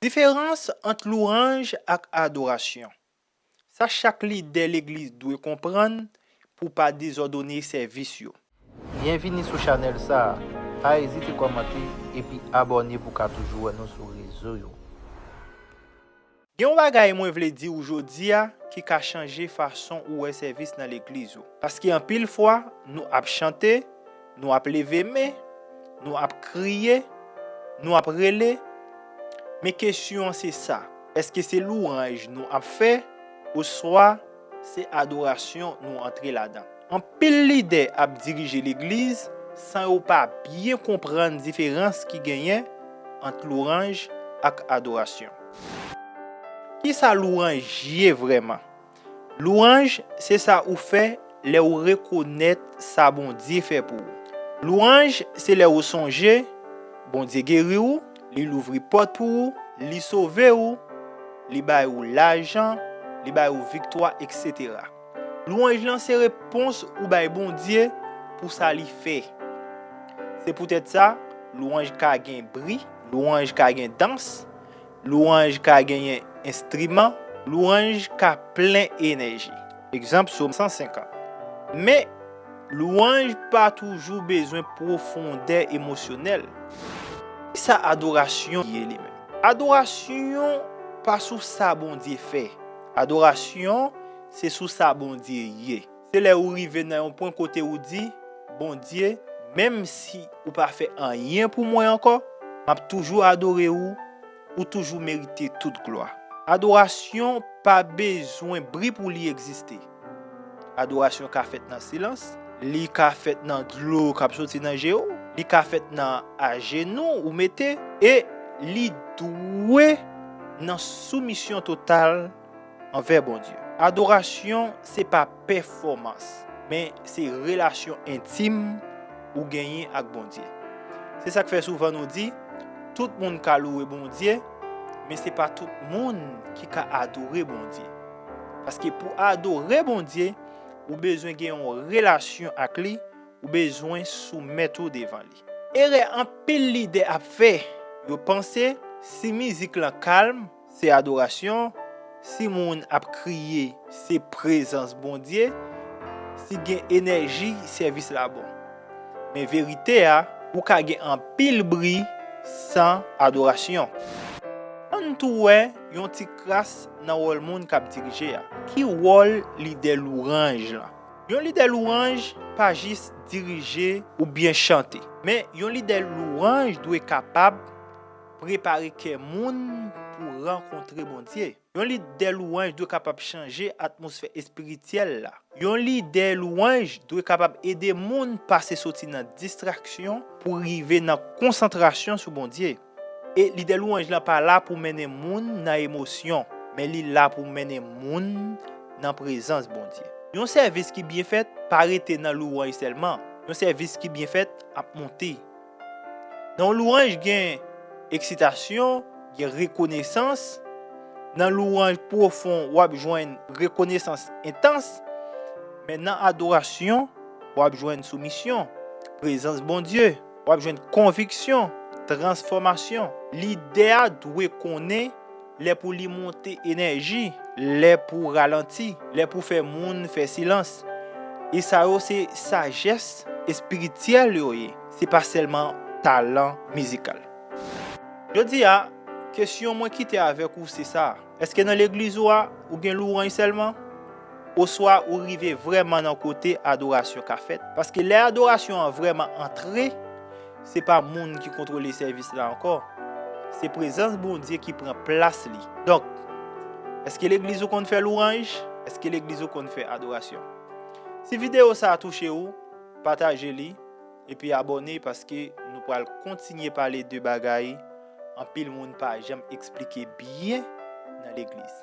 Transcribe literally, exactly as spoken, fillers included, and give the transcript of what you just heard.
Diferans ant louwanj ak adorasyon. Sa chak lidè legliz dwe konprann pou pa dezòdone sèvis yo. Byenvini sou chanèl sa a. Pa ezite kòmante epi abòne pou w ka toujou wè nou sou rezo yo. Gen yon bagay mwen vle di w jodi a ki ka chanje fason ou wè sèvis nan legliz ou. Paske anpil fwa, nou ap chante, nou ap leve men, nou ap kriye, nou ap rele. Men kesyon an se sa, èske se louwanj nou ap fè, oswa se adorasyon nou antre ladan? Anpil lidè ap dirije legliz san yo pa byen konprann diferans ki genyen ant louwanj ak adorasyon. Kisa louwanj ye vrèman? Louwanj se sa ou fè lè ou rekonèt sa Bondye fè pou ou. Louwanj se lè ou sonje Bondye geri w, li louvri pòt pou ou, li sove w, li bay ou lajan, li bay ou viktwa, etsetera. Louwanj lan se repons ou bay Bondye pou sa li fè. Se poutèt sa, louwanj ka gen bri, louwanj ka gen dans, louwanj ka genyen enstriman, louwanj ka plen enèji. Egzanp, Sòm san senkant. Men, louwanj pa toujou bezwen pwofondè emosyonèl. Kisa adorasyon ye li menm? Adorasyon pa sou sa Bondye fè. Adorasyon se sou sa Bondye ye. Se lè ou rive nan yon pwen kote ou di, Bondye, menm si ou pa fè anyen pou mwen ankò, m ap toujou adore ou, ou toujou merite tout glwa. Adorasyon pa bezwen bri pou li egziste. Adorasyon ka fèt nan silans, li ka fèt nan dlo k ap soti nan je w, li ka fèt nan ajenou ou mete, e li dwe nan soumisyon total anvè Bondye. Adorasyon se pa pèfòmans, men se relasyon entim ou genyen ak Bondye. Se sa k fè souvan nou di, tout moun ka louwe Bondye, men se pa tout moun ki ka adore Bondye. Paske pou adore Bondye, ou bezwen gen yon relasyon ak li, ou bezwen soumèt ou devan li. Erè anpil lidè ap fè, yo panse si mizik lan kalm, se adorasyon, si moun ap kriye, se prezans Bondye, si gen enèji, sèvis la bon. Men verite a, ou ka gen anpil bri san adorasyon. Ann tou wè yon ti kras nan wòl moun k ap dirije a. Ki wòl lidè louwanj lan? Yon lidè louwanj pa jis dirije oubyen chante, men yon lidè louwanj dwe kapab prepare kè moun pou rankontre Bondye. Yon lidè louwanj dwe kapab chanje atmosfè espirityèl la. Yon lidè louwanj dwe kapab ede moun pase soti nan distraksyon pou rive nan konsantrasyon sou Bondye. E lidè louwanj lan pa la pou mennen moun nan emosyon, men li la pou mennen moun nan prezans Bondye. Yon sèvis ki byen fèt pa rete nan louwanj sèlman. Yon sèvis ki byen fèt ap monte. Nan yon louwanj gen eksitasyon, gen rekonesans. Nan louwanj pwofon, w ap jwenn rekonesans entans. Men nan adorasyon, w ap jwenn soumisyon, prezans Bondye, w ap jwenn konviksyon, transfòmasyon. Lidè a dwe konnen lè pou li monte enèji, lè pou ralanti, lè pou fè moun fè silans. E sa yo se sajès espirityèl yo ye, se pa sèlman talan mizikal. Jodi a, kesyon mwen kite avèk ou se sa, èske nan legliz ou a, ou gen louwanj sèlman? Oswa ou rive vrèman nan kote adorasyon ka fèt? Paske lè adorasyon an vrèman antre, se pa moun ki kontwole sèvis la ankò. Se prezans Bondye ki pran plas li. Donk, èske legliz ou konn fè louwanj? Èske legliz ou konn fè adorasyon? Si videyo sa a touche ou, pataje li, epi abòne paske nou pral kontinye pale de bagay anpil moun pa janm eksplike byen nan legliz.